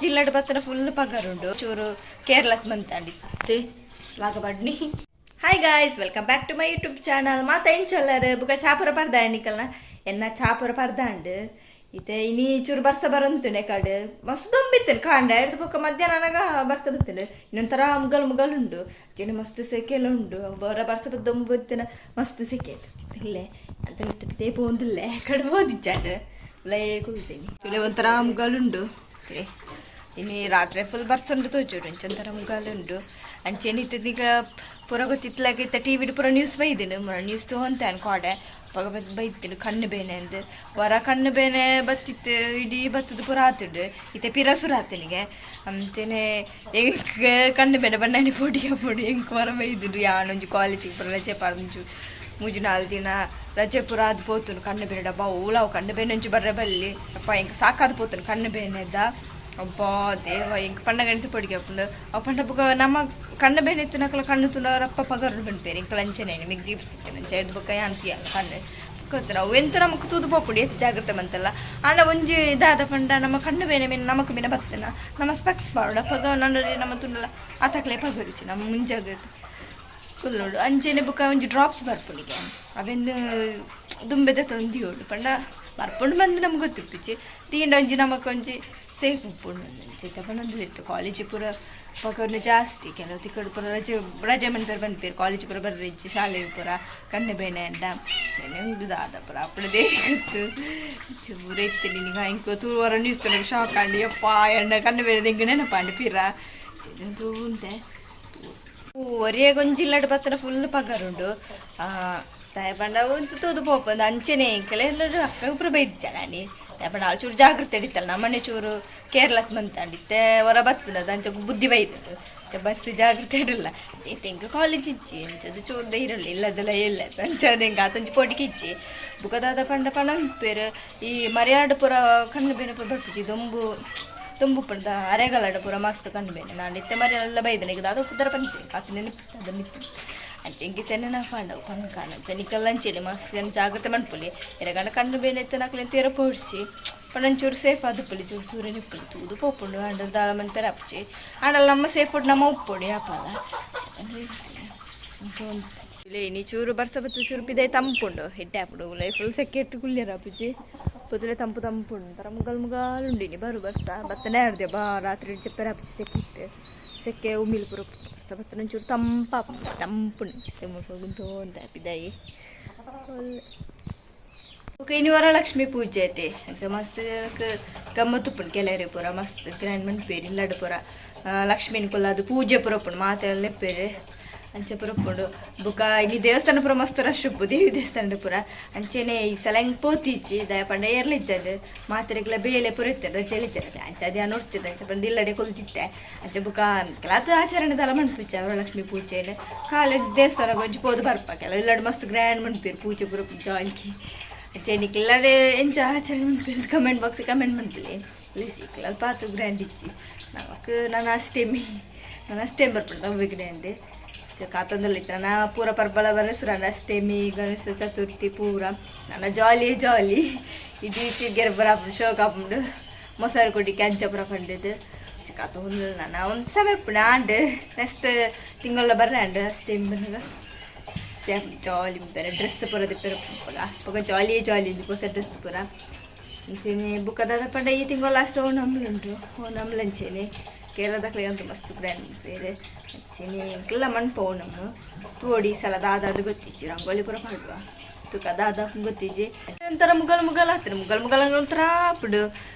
ಒಂಜಿ ಇಲ್ಲಡ್ ಬತ್ತನ ಫುಲ್ ಪಗರುಂಡು ಚೂರು careless ಮಂತಾಂಡಿ ಲಾಗಬಡ್ನಿ. Hi guys, welcome back to my YouTube channel. ಮಾತ ಇಂಚೊಲ್ಲರ್ ಬುಕ ಚಾಪುರ ಪರ್ದಾಂಡ್ ನಿಕಲ್ನ ಎನ್ನ ಚಾಪುರ ಪರ್ದಾಂಡ್ ಇತ್ತೆ ಇನಿ ಚೂರು ಬರ್ಸ ಬರಂತುನೆ ಕಡೆ ಮಸ್ತ್ ದೊಂಬಿತ್ತೇನೆ ಕಾಂಡ ಎಡ್ದು ಬೊಕ್ಕ ಮಧ್ಯಾಹ್ನ ಅನಗ ಬರ್ಸ ಬತ್ತೇನೆ. ಇನ್ನೊಂಥರ ಮುಗಲ್ ಮುಗಲ್ ಉಂಡು ಚೆನ್ನ ಮಸ್ತ್ ಸೆಕೆಲ್ಲ ಉಂಡು ಬರ ಬರ್ಸ ಬತ್ತು ದೊಂಬುತ್ತಿನ ಮಸ್ತ್ ಸೆಕೆ ಇಲ್ಲೇ ಅಂತ ಇತ್ತು ಪಿತೇ ಪೋಂದಿಲ್ಲೆ ಕಡೆ ಓದಿಚ್ಚಾಂಡ್ ಉಲೇ ಕುಲ್ತೀನಿ ತುಲೆ ಒಂಥರ ಮುಗಲುಂಡು ಇನಿ ರಾತ್ರಿ ಫುಲ್ ಬರ್ಸ ಉಂಡು ತೋಜುಡು ಇಂಚೊಂಥರ ಮುಗಲುಂಡು ಅಂಚೆನೆ ಇತ್ತಿನ ಪೂರ ಗೊತ್ತಿತ್ಲಾಗ ಇತ್ತ ಟಿ ವಿಡ್ ಪೂರ ನ್ಯೂಸ್ ಬೈದಿನಿ ನ್ಯೂಸ್ ತಗೊಂತಾನು ಕೋಡೆ ಅಪಗ ಬೈತಿಡು ಕಣ್ಣು ಬೇನೆ ಅಂದ್ ವರ ಕಣ್ಣು ಬೇನೆ ಬತ್ತಿತ್ತು ಇಡೀ ಬತ್ತದ ಪೂರ ಆತುಂಡು ಇತ್ತೆ ಪಿರಸುರ ಆತನಿಗೆ ಅಂಚೆನೆ ಎಂಕ್ ಕಣ್ಣು ಬೇನೆ ಬಣ್ಣನಿ ಪೋಡಿ ಪೋಡಿ ಎಂಕ್ ವರ ಬೈದುಂಡು ಯಾನೊಂಜಿ ಕಾಲೇಜಿಗೆ ಪೂರ ರಜೆ ಪಾಡ್ದುಂಜು ಮೂಜಿ ನಾಲ್ ದಿನ ರಜೆ ಪೂರ ಆದ್ ಪೋತುಂಡು ಕಣ್ಣು ಬೇನೆ ಡಬ್ಬ ಓಲಾವು ಕಣ್ಣು ಬೇನೆ ಒಂಜಿ ಬರ್ರೆ ಬಲ್ಲಿ ಅಪ್ಪ ಎಂಕ್ ಸಾಕಾದ್ ಪೋತುಂಡು ಕಣ್ಣು ಬೇನೆದ ಅಬ್ಬಾ ದೇವ ಎಂಕ್ ಪಂಡ ಗಣಿತ ಪೊಡಿಗೆ ಆಪುಂಡು ಅವು ಪಂಡ ಬೊಕ ನಮ್ಮ ಕಣ್ಣು ಬೇನೆ ಇತ್ತಿನಕುಲು ಕಣ್ಣು ತೂನಗ ಪಗರುಂಡು ಪನ್ಪೆರ್ ಎಂಕುಲು ಅಂಚನೆ ಮಿಗ್ಗಿ ಅಂಚ ಐರ್ದ್ ಬೊಕ ಯಾನ್ ತೂಯಲ್ಲ ಕಣ್ಣು ಗೊತ್ತುಂಡು ಅವು ಎಂತ ನಮಕ್ ತೂದು ಪೋಪುಂಡು ಏತ್ ಜಾಗ್ರತೆ ಮಂತಲ್ಲ ಆಂಡ ಒಂಜಿ ದಾದ ಪಂಡ ನಮ್ಮ ಕಣ್ಣು ಬೇನೆ ಮೀನ್ ನಮಕ್ ಮಿನ ಬತ್ತುನ ನಮ್ಮ ಸ್ಪೆಕ್ಸ್ ಪಾಡೊಡು ಅಪಗ ನನೊರಿ ನಮ್ಮ ತೂಂಡಲ ಆತಕ್ಲೆ ಪಗರುಜಿ ನಮ್ಮ ಮುಂಜಾಗ್ರತೆ ಕುಲ್ಲೊಡು ಅಂಚೆನೆ ಬೊಕ ಒಂಜಿ ಡ್ರಾಪ್ಸ್ ಬರ್ಪುಂಡಿಗೆ ಅವೆನ್ ದುಂಬೆದ ತೊಂದಿಯೋಡು ಪಂಡ ಬರ್ಪುಂಡು ಪಂದ್ ನಮ್ಗೆ ಗೊತ್ತಿಪ್ಪುಜಿ ತೀಂಡ ಒಂಜಿ ನಮಕ್ ಒಂಜಿ ಸೇಫ್ ಉಪ್ಪುಂಡು ಅಂಚೆ ಪಂಡೊಂದು ಇತ್ತು ಕಾಲೇಜ್ ಪೂರ ಪಗರ್ನ ಜಾಸ್ತಿ ಕೆಲವು ತಿಕ್ಕಡು ಪೂರ ರಜೆ ರಜೆ ಮನ್ಪೆರ್ ಪನ್ಪೆರ್ ಕಾಲೇಜ್ ಪೂರ ಬರ್ರೆಜ್ಜಿ ಶಾಲೆ ಪೂರ ಕಣ್ಣು ಬೇನೆ ಅಂಡ ಉಂಡು ದಾದ ಪೂರ ಅಪ್ಪುಡು ಗೊತ್ತು ಚೂರು ಇತ್ತು ನಿನಗೆ ಇಂಕ ತೂವರ ನ್ಯೂಸ್ ತೂನಗ ಶಾಕ್ ಆಂಡ್ ಯಪ್ಪಾ ಎನ್ನ ಕಣ್ಣು ಬೇನೆ ಎಂಕ್ ನೆನಪಾಂಡ್ ಪಿರ ತೂಂತೆ ಒರಿಯಗ್ ಒಂಜಿ ಇಲ್ಲಡ್ ಬತ್ತನ ಫುಲ್ ಪಗರುಂಡು ದಾಯೆ ಪಂಡ ಉಂತು ತೂದು ಪೋಪುಂದು ಅಂಚೆನೆ ಎಂಕಲೆ ಎಲ್ಲರೂ ಅಕ್ಕ ಪೂರ ಬೈದಿಜ್ಜಾಣಿ ದಾಯೆ ಪಂಡ ಆಲ್ ಚೂರು ಜಾಗ್ರತೆ ಇತ್ತಲ್ಲ ನಮ್ಮನೆ ಚೂರು ಕೇರ್ಲೆಸ್ ಮಂತಾಂಡ್ ಇತ್ತೆ ಒರ ಬತ್ತುಂಡು ಅಂಚ ಬುದ್ಧಿ ಬೈದುಂಡು ಅಂಚ ಬಸ್ ಜಾಗ್ರತೆ ಇರಲ್ಲ ಇತ್ತೆ ಎಂಕ್ ಕಾಲೇಜ್ ಇಜ್ಜಿ ಅಂಚದ ಚೂರು ಧೈರ್ಯ ಇಲ್ಲದೆಲ್ಲ ಇಲ್ಲ ಅಂಚದ ಎಂಕ್ ಆತೊಂಜಿ ಪೋಡಿಗೆ ಇಜ್ಜಿ ಬೊಕ ದಾದ ಪಂಡ ಪನೊನ್ಪೆರ್ ಈ ಮರ್ಯಾಡ್ ಪೂರ ಕಣ್ಣು ಬೇನೆ ಪೂರ ಬರ್ಪುಜಿ ದೊಂಬು ದೊಂಬು ಪಂಡ ಅರೆಗಲಡ್ ಪೂರ ಮಸ್ತ್ ಕಣ್ಣು ಬೇನೆ ನಾನ್ ಇತ್ತೆ ಮರ್ಯಾಲ ಬೈದನೆ ದಾದ ಪುದರ್ ಪನ್ಪೆರ್ ಆತ್ ನೆನಪು ಮಿತ್ತ್ ಅಂಚ ಎಂಕ್ ಇತ್ತೆನೆ ಪಂಡ ಪನ್ಕ ಅಂಚ ನಿಕಲ್ಲ ಅಂಚೆನೆ ಮಸ್ತ್ ಜಾಗ್ರತೆ ಮನ್ಪುಲೆ ಎರೆಗಂಡ ಕಣ್ಣು ಬೇನೆ ಇತ್ತಿನಕ್ಲೆನ್ ತೀರ ಪೋಡ್ಚಿ ಪಂಡ ಒಂಚೂರು ಸೇಫ್ ಆದುಪ್ಪೊಲಿ ಚೂರು ಚೂರು ಇಪ್ಪುಲಿ ತೂದು ಪೋಪುಂಡು ಆಂಡ ದಾಲ ಮನ್ಪೆರೆ ಆಪುಜಿ ಆಂಡಲ ನಮ್ಮ ಸೇಫ್ ನಮ್ಮ ಉಪ್ಪೊಡು ಯಾಪಲ ಇನಿ ಚೂರು ಬರ್ಸ ಬತ್ತು ಚೂರು ಪಿದೈ ತಂಪುಂಡು ಎಡ್ಡೆ ಆಪುಂಡು ಉಲೈ ಫುಲ್ ಸೆಕೆ ಇಟ್ಟು ಕುಲ್ಯರ ಆಪುಜಿ ಪೊದುಲೆ ತಂಪು ತಂಪುಂಡು ಒಂಥರ ಮುಗಲ್ ಮುಗಾಲ್ ಉಂಡು ಇನಿ ಬರು ಬರ್ಸ ಬತ್ತನೆ ಆಡ್ದೆ ಬಾ ರಾತ್ರಿ ಜಪ್ಪೆರೆ ಆಪುಜಿ ಸೆಕೆ ಇಟ್ಟು ಸೆಕೆ ಉಮಿಲ್ ಪೂರ ಬರ್ಸ ಬತ್ತನೆ ಒಂಚೂರು ತಂಪಾಪುಂಡು ತಂಪುಂಡು ಅಂತ ಪಿದಾಯಿ ಓಕೆ ಇನಿ ವರಲಕ್ಷ್ಮಿ ಪೂಜೆ ಐತೆ ಅಂಚ ಮಸ್ತ್ ಗಮ್ಮತ್ ಉಪ್ಪುಂಡು ಕೆಲವರೆ ಪೂರ ಮಸ್ತ್ ಗ್ರ್ಯಾಂಡ್ ಮನ್ಪೆರ್ ಇಲ್ಲಡ್ ಪೂರ ಲಕ್ಷ್ಮೀನ್ ಕುಲ್ಲಾದ್ ಪೂಜೆ ಪೂರ ಉಪ್ಪುಂಡು ಮಾತೆಲ್ಲ ಲೆಪ್ಪೆರ್ ಅಂಚೆ ಪೂರ ಉಪ್ಪುಂಡು ಬೊಕ ಇನಿ ದೇವಸ್ಥಾನ ಪೂರ ಮಸ್ತ್ ರಶ್ ಉಪ್ಪು ದೇವಿ ದೇವಸ್ಥಾನ ಪೂರ ಅಂಚೆನೆ ಈ ಸಲ ಎಂಕ್ ಪೋತಿಜ್ಜಿ ದಾಯೆ ಪಂಡ ಏರ್ಲ ಇಜ್ಜಂಡ್ ಮಾತೆರೆಗ್ಲ ಬೇಲೆ ಪೂರ ಇತ್ತೆರ್ ರಜೆಲ ಇಜ್ಜಂಡ್ ಅಂಚ ಅದೇ ನೋಡ್ತಿದ್ದೆ ಅಂಚ ಪಂಡ ಇಲ್ಲಡೆ ಕುಲ್ತಿತ್ತೆ ಅಂಚ ಬೊಕ ಕೆಲವು ಆಚರಣೆ ದಾಲ ಮನ್ಪುಜಿ ವರಲಕ್ಷ್ಮಿ ಪೂಜೆನ್ ಖಾಲಿ ದೇವಸ್ಥಾನಗ್ ಒಂಜಿ ಪೋದು ಬರ್ಪ ಕೆಲವು ಇಲ್ಲಡ್ ಮಸ್ತ್ ಗ್ರ್ಯಾಂಡ್ ಮನ್ಪೆರ್ ಪೂಜೆ ಪೂರ ಜಾಲಿ ಅಂಚೆ ನಿಕ್ಲೆಗ್ ಎಂಚ ಆಚರಣೆ ಮನ್ಪೆರ್ ಕಮೆಂಟ್ ಬಾಕ್ಸ್ ಕಮೆಂಟ್ ಮನ್ಪುಲೆ ಅಲ್ಪ ಆತ್ ಗ್ರ್ಯಾಂಡ್ ಇಜ್ಜಿ ನಮಕ್ ನನ ಅಷ್ಟಮಿ ನನ ಅಷ್ಟಮಿ ಬರ್ಪುಂಡು ಅವ್ವೆ ಗ್ರ್ಯಾಂಡ್ ಕಾತೊಂದುಲ್ಲ ಇತ್ತ ನಾ ಪೂರ ಪರ್ಬಲ ಬರಸುರ ಅಷ್ಟಮಿ ಗಣೇಶ ಚತುರ್ಥಿ ಪೂರ ನನ್ನ ಜಾಲಿ ಜಾಲಿ ಇಡೀ ತಿರ್ಗೆರೆ ಪೂರ ಆಪುಂಡು ಶೋಕ್ ಆಪುಂಡು ಮೊಸರು ಕೊಡಿಕೆ ಅಂಚ ಪೂರ ಪಂಡದು ಕಾತೊಂದುಲ್ಲ ನನ್ನ ಒಂದು ಸಮಯ ಇಪ್ಪುಂಡು ಆಂಡ್ ನೆಕ್ಸ್ಟ್ ತಿಂಗಳ ಬರ್ರೆ ಆಂಡ್ ಅಷ್ಟಮಿ ಬನ್ನಗ ಜಾಲಿ ಬೇರೆ ಡ್ರೆಸ್ ಪೂರ ದಿಪ್ಪೆರೆ ಪೂರ ಬೊಕ ಜಾಲಿ ಜಾಲಿ ಪೊಸ ಡ್ರೆಸ್ ಪೂರ ಅಂಚೆನೆ ಬೊಕ ದಾದ ಪಂಡ ಈ ತಿಂಗಳ ಲಾಸ್ಟ್ ಓಣಂಲ ಉಂಟು ಓಣಂಲ ಅಂಚೆನೆ ಕೇರಳದಕ್ಲೆಗ್ ಅಂತೂ ಮಸ್ತ್ ಗ್ರ್ಯಾಂಡ್ ಬೇರೆ ಅಂಚೆನೆ ಎಂಕ್ಲ ಮನ್ಪ ಓಣಮ್ ತೋಡಿ ಸಲ ದಾದ ಗೊತ್ತಿಜ್ಜಿ ರಂಗೋಲಿ ಪೂರ ಪಾಡುವ ತುಕ ದಾದ ಗೊತ್ತಿಜ್ಜಿ ಒಂಥರ ಮುಗಲ್ ಮುಗಲ್ ಆತುಂಡು ಮುಗಲ್ ಮುಗಲ್ ಒಂಥರ ಆಪುಂಡು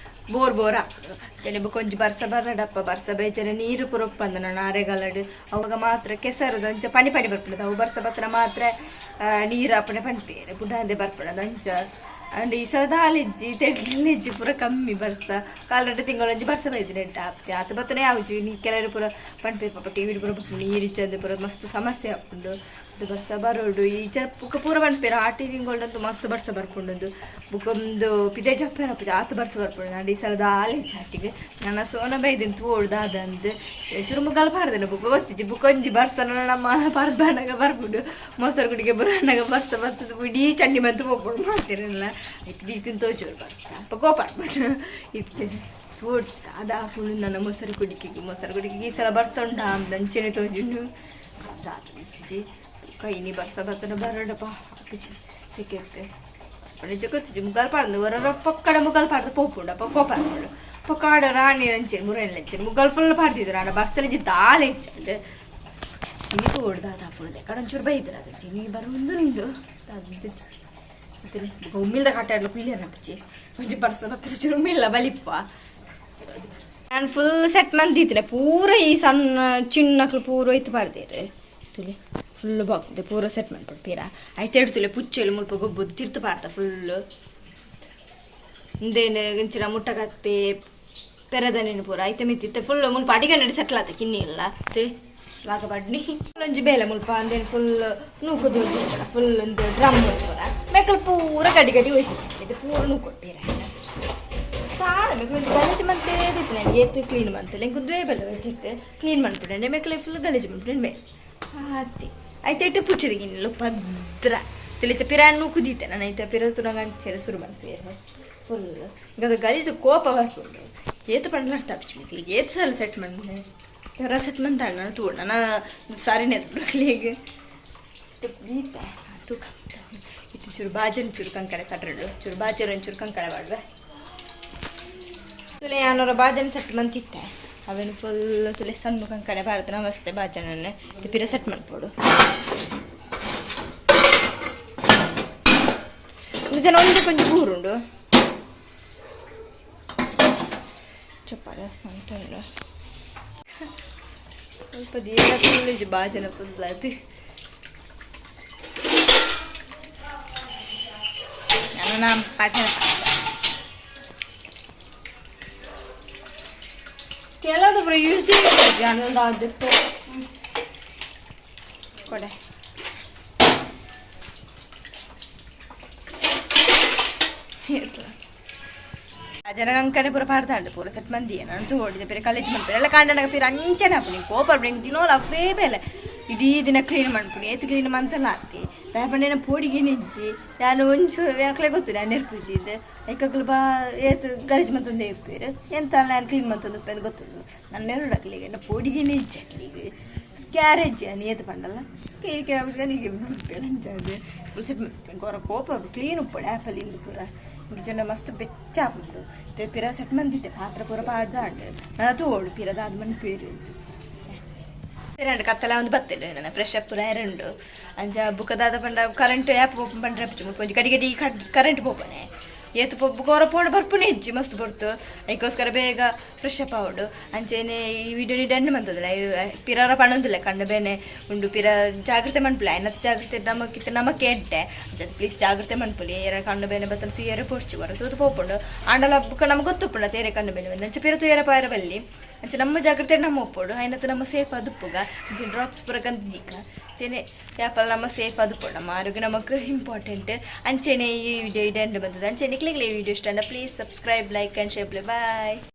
ಬೋರ್ ಬೋರ್ ಆಪುಂಡು ಅಂಚೆನೆ ಬೊಕ ಒಂಜಿ ಬರ್ಸ ಬರಡಪ್ಪ ಬರ್ಸ ಬೇಜನೆ ನೀರು ಪೂರ ಉಪ್ಪಂದ ನನ ಅರೆಗಾಲಡ್ ಅವಾಗ ಮಾತ್ರ ಕೆಸರುದ ಅಂಚ ಪನಿ ಪನಿ ಬರ್ಪುಂಡು ಅವು ಬರ್ಸ ಬತ್ತನ ಮಾತ್ರ ನೀರು ಆಪುಂಡೆ ಪನ್ಪೆರ್ ಪುಡಾಂದೆ ಬರ್ಪುಂಡು ಅಂಚ ಅಂಡ್ ಈ ಸಲ ದಾಲ ಇಜ್ಜಿ ತೆಡ್ಲಿಜ್ಜಿ ಪೂರ ಕಮ್ಮಿ ಬರ್ಸ ಕಾಲ್ ತಿಂಗಳೊಂಜಿ ಬರ್ಸ ಬೈದಿನಿ ಎಡ್ಡೆ ಆಪ್ತಿ ಆತ ಬತ್ತನೆ ಯಾವುಜಿ ನೀ ಕೆಲವರು ಪೂರ ಪನ್ಪೆರ್ ಪಾಪ ಟಿವಿಡ್ ಪೂರ ನೀರು ಇಜ್ಜಂದೆ ಪೂರ ಮಸ್ತ್ ಸಮಸ್ಯೆ ಆಪುಂಡು ಅದು ಬರ್ಸ ಬರೋಡು ಈ ಬೊಕ ಪೂರ ಪನ್ಪೆರ್ ಆಟಿ ತಿಂಗಳಂತೂ ಮಸ್ತ್ ಬರ್ಸ ಬರ್ಪುಂಡು ಬೊಕ ಒಂದು ಪಿದೈ ಜಪ್ಪೆರೆ ಆಪುಜಿ ಆತ್ ಬರ್ಸ ಬರ್ಪುಂಡು ಅಂಡ ಈ ಸಲ ದಾಲ ಇಜ್ಜಿ ಆಟಿಗ್ ನನ ಸೋನ ಬೈದಿನಿ ತೂವೊಡು ದಾದಂದ್ ಚೂರು ಮುಗಲ್ ಪಾಡ್ದೆನ ಬೊಕ ಗೊತ್ತಿಜ್ಜಿ ಬೊಕ ಒಂಜಿ ಬರ್ಸ ನಮ್ಮ ಪರ್ಬಾನಗ ಬರ್ಪುಂಡು ಮೊಸರು ಗುಡಿಗೆ ಬುರಾನಗ ಬರ್ಸ ಬತ್ತುದು ಇಡೀ ಚಂಡಿ ಮಂತ್ ಪೋಪುಂಡು ಮಾತೆರೆನ್ಲ ಐಕ್ ದೀತಿನ ತೋಜೊಡು ಬರ್ಸ ಅಪ್ಪ ಕೋಪ ಆಪುಂಡು ಇತ್ತೆ. ಅದ ನನ್ನ ಮೊಸರು ಕುಡಿಕೆಗೆ ಮೊಸರು ಕುಡಿಕೆಗೆ ಈ ಸಲ ಬರ್ಸೊಂಡ ಅಂಚೆನೆ ತೋಜುಂಡು ದಾತು ಕೈನಿ ಬರ್ಸ ಬರ್ತನ ಬರಡಪ್ಪ ಆಪಿಚಿ ಸಿಕ್ಕಿತ್ತೆ ನಿಜ ಗೊತ್ತಿಜಿ ಮುಗ್ಗಲ್ ಪಾಡ್ದು ಹೊರ ಪಕ್ಕಡ ಮುಗ್ಗಲ್ ಪಾಡ್ದು ಪೋಪುಂಡಪ್ಪ ಕೋಪ ಹಾಕೊಂಡು ಪಕ್ಕಾಡ ರಾಣಿ ಅಂಚೆ ಮುರೈನ್ ಅಂಚೆ ಮುಗ್ಗಲ್ ಫುಲ್ ಪಾಡ್ತಿದ್ರು ಆಡ ಬರ್ಸಲಿಜಿ ದಾಲ ಇಚ್ಚಂಡು ಇನಿ ತೋಡ್ದ ತಾಪುಣದೆ ಕಡಂಚೂರು ಬೈದ್ರ ಅದು ನೀ ಬರುಂದುಂಡು ಅದು ಮತ್ತೆ ಉಮ್ಮಿಲ್ದ ಕಟ್ಟಾಡ್ಲು ಕುಳ್ಳಿಯರ್ ನಪ್ಪಚ್ಚಿ ಒಂಜಿ ಬರ್ಸ ಬತ್ತರ ಚೂರು ಉಮ್ಮಿಲ್ಲ ಬಲಿಪ್ಪ. ನಾನು ಫುಲ್ ಸೆಟ್ ಮಂದಿದ್ರೆ ಪೂರ ಈ ಸಣ್ಣ ಚಿನ್ನಕ್ಲು ಪೂರ ಇತ್ತು ಪಾಡ್ದೇರು ತುಲಿ ಫುಲ್ ಬಾಕ್ಸ್ ಪೂರ ಸೆಟ್ ಮಾಡ್ಬಿಟ್ಟು ಪೀರ ಐತೆ ತುಲೆ ಪುಚ್ಚೆಲು ಮುಲ್ಪ ಗೊಬ್ಬು ತಿರ್ತು ಪಾಡ್ತ ಫುಲ್ ಇಂದೇನು ಇಂಚಿನ ಮುಟ್ಟಕತ್ತೆ ಪೆರದನೇನು ಪೂರ ಐತೆ ಮಿತ್ತಿತ್ತೆ ಫುಲ್ ಮುಲ್ಪ ಅಡಿಗೆ ನಡಿ ಸೆಟ್ಲ್ ಆತ ಕಿನ್ನಿ ಇಲ್ಲ ತುಲಿ ವಾಗ ಬಡ್ನಿ ಒಂಜಿ ಬೇಲೆ ಮುಲ್ಪ ಅಂದೇನು ಫುಲ್ ನೂಕುದು ಫುಲ್ ಒಂದು ಡ್ರಮ್ ಪೂರ ಮೆಕ್ಕಲು ಪೂರ ಗಡಿ ಗಡಿ ಹೋಯ್ತು ಇದು ಪೂರ ನೂಕೊಟ್ಟಿರ ಸಾಲ ಮೆಕ್ಕಲು ಗಲೀಜು ಮಂತೆ ದಿಪ್ಪು ಏತು ಕ್ಲೀನ್ ಮಂತಲ್ಲ ಇಂಕು ದ್ವೇ ಬೆಲ್ಲ ವೆಜ್ಜಿತ್ತು ಕ್ಲೀನ್ ಮಾಡ್ಬಿಟ್ಟೆ ಮೆಕ್ಕಲು ಫುಲ್ ಗಲೀಜು ಮಾಡ್ಬಿಟ್ಟೆ ಮೇಲೆ ಆತಿ ಐತೆ ಇಟ್ಟು ಪುಚ್ಚದಿಗಿನ್ನಿಲ್ಲ ಪದ್ರ ತಿಳಿತ ಪಿರಾನ್ ನೂಕುದೀತೆ ನಾನು ಐತೆ ಪಿರ ತುರಂಗ ಅಂಚೆರೆ ಶುರು ಮಾಡ್ತೀವಿ ಫುಲ್ ಈಗ ಅದು ಗಲೀಜು ಕೋಪ ಬರ್ಕೊಂಡು ಏತು ಪಂಡ್ಲ ತಪ್ಪಿಸಿ ಏತು ಸಲ ಸೆಟ್ ಮಂದೆ ಎರ ಸೆಟ್ ಮಂತಾಳ ನಾನು ತೂಡ ನಾನು ಸಾರಿನೇ ಎತ್ಬಿಡ್ಲಿಗೆ ತೂಕ ಇತ್ತು ಚೂರು ಬಾಜನ್ ಚೂರು ಕಂಕಡೆ ಕಟ್ರಡು ಚೂರು ಬಾಜರ್ ಒಂಚೂರು ಕಂಕಡೆ ಮಾಡುವೆ ತುಲೆ ಯಾನೋರ ಬಾಜನ್ ಸೆಟ್ ಮಂತಿತ್ತೆ ಅವೇನು ಫುಲ್ ತುಲೆ ಸಣ್ಣ ಕಂಕಡೆ ಬಾರ್ದು ನಮಸ್ತೆ ಬಾಜನನ್ನೇ ಪಿರ ಸೆಟ್ ಮಾಡ್ಬೋದು ಒಂದು ಜನ ಒಂದು ಕೊಂಚ ಬೂರುಂಡು ಚಪ್ಪಾಳೆ ಅಂತುಂಡು ಸ್ವಲ್ಪ ದೇಹ ಫುಲ್ ಇದು ಬಾಜನ ಫುಲ್ ಅದು ನಾನು ಬಾಜನ ಕೆಲವೊಬ್ರು ಯೂಸ್ ಅದಕ್ಕೆ ಕೊಡೆ ಜನಗಂಕಡೆ ಪೂರ ಪಾಡ್ದಾಂಡು ಪೂರ ಸೆಟ್ ಮಂದಿ ನಾನು ತೋಡಿದೆ ಬೇರೆ ಕಾಲೇಜ್ ಮಾಡ್ತಾರೆ ಎಲ್ಲ ಕಾಂಡನಾಗ ಪೀರ ಅಂಚನೆ ಹಾಪುನಿ ಕೋಪ ಹಿಂಗೆ ದಿನೋಲ ಅವೇ ಬೇಲೆ ಇಡೀ ದಿನ ಕ್ಲೀನ್ ಮಾಡ್ಪುನಿ ಏತ್ ಕ್ಲೀನ್ ಮಂತಲ್ಲ ಆತಿ ದಾಯಪಂಡ ಪೋಡಿಗೆ ನಿಜ್ಜಿ ನಾನು ಒಂಚೂರು ಯಾಕಲೆ ಗೊತ್ತು ನಾನು ನೆರ್ಪುಜಿ ಇದೆ ಏಕಗ್ಲು ಬಾ ಏತ್ ಗಲೀಜು ಮಂತೊಂದು ಇಪ್ಪೀರು ಎಂತ ನಾನು ಕ್ಲೀನ್ ಮಂತೊಂದು ಉಪ್ಪು ಗೊತ್ತುಂಡು ನನ್ನ ನೆರಡಕ್ಲಿಗೆ ನನ್ನ ಪೋಡಿಗೆ ನಿಜ್ಜಿ ಅಕ್ಲಿಗೆ ಕ್ಯಾರೇಜ್ ನಾನು ಏತ್ ಪಂಡಲ್ಲ ಕೇಕ್ ಅಂಚಾದ ಫುಲ್ ಸೆಟ್ ಗೊರ ಕೋಪ ಕ್ಲೀನ್ ಉಪ್ಪಡೆ ಆ್ಯಪಲ್ ಇಂದು ಪೂರ ಜನ ಮಸ್ತ್ ಬೆಚ್ಚ ಆಪುಂಡು ಪಿರ ಸೆಟ್ ಮಂದಿತ್ತೆ ಪಾತ್ರ ಪೂರ ಪಾಡ್ದಾಂಡು ನನ್ನ ತೋಡು ಪಿರದ ಮಂದಿ ಪೇರು ಸರಿ ಕತ್ತಲ ಒಂದು ಬತ್ತಿಲ್ಲ ನನ್ನ ಫ್ರೆಶ್ ಅಪ್ ಪೂರ ಎರண்டு ಅಂಚ ಬುಕ್ಕದಾದ ಪಂಡ ಕರೆಂಟ್ ಆ್ಯಪ್ ಓಪನ್ ಪಂಡ್ರೆ ಒಂಜಿ ಗಡಿ ಗಡಿ ಕರೆಂಟ್ ಪೋಪನೆ ಏತು ಪೊಪ್ಪು ಕೋರ ಪೋಣ ಬರ್ಪುನೆ ಹೆಚ್ಚಿ ಮಸ್ತ್ ಬರ್ತು ಅದಕ್ಕೋಸ್ಕರ ಬೇಗ ಫ್ರೆಶ್ ಅಪ್ ಆವಡು ಅಂಚೆನೆ ಈ ವಿಡಿಯೋ ಡೆನ್ ಮಂತದಲ್ಲ ಪಿರಾರ ಪಣೊಂದಿಲ್ಲ ಕಣ್ಣು ಬೇನೆ ಉಂಡು ಪಿರ ಜಾಗ್ರತೆ ಮನ್ಪುಲೆ ಐನತ್ ಜಾಗ್ರತೆ ನಮಕ್ಕಿತ್ತ ನಮಕ್ಕೆ ಎಡ್ಡೆ ಅಂಚೆ ಪ್ಲೀಸ್ ಜಾಗ್ರತೆ ಮನ್ಪುಲಿ ಏರ ಕಣ್ಣು ಬೇನೆ ಬತ್ತನ ತುಯರೆ ಪೊರ್ಚು ಬರ ತೂತು ಪೋಪುಂಡು ಆಂಡಲ ಬುಕ್ಕ ನಮ್ಗೆ ಗೊತ್ತುಪ್ಪುಂಡ ತೇರೆ ಕಣ್ಣು ಬೇನೆ ಬಂದು ಅಂಚೆ ಪಿರ ತುಯರ ಪಾಯರ ಬಲ್ಲಿ ಅಂಚೆ ನಮ್ಮ ಜಾಗ್ರತೆ ನಮ್ಮ ಒಪ್ಪೋಡು ಐನತ್ ನಮ್ಮ ಸೇಫ್ ಅದುಪ್ಪುಗ ಅಂಚೆ ಡ್ರಾಪ್ಸ್ ಪೂರ ಕಂದೀಕ ಅಂಚೆನೆ ಯಾಪಲ್ ನಮ್ಮ ಸೇಫ್ ಅದುಪ್ಪು ನಮ್ಮ ಆರೋಗ್ಯ ನಮಕ್ ಇಂಪಾರ್ಟೆಂಟ್. ಅಂಚೆನೆ ಈ ವಿಡಿಯೋ ಇಡೆ ಬಂದದ ಅಂಚೆನೆ ಕ್ಲಿಕ್ ಈ ವಿಡಿಯೋ ಇಷ್ಟ please subscribe like and share. Bye.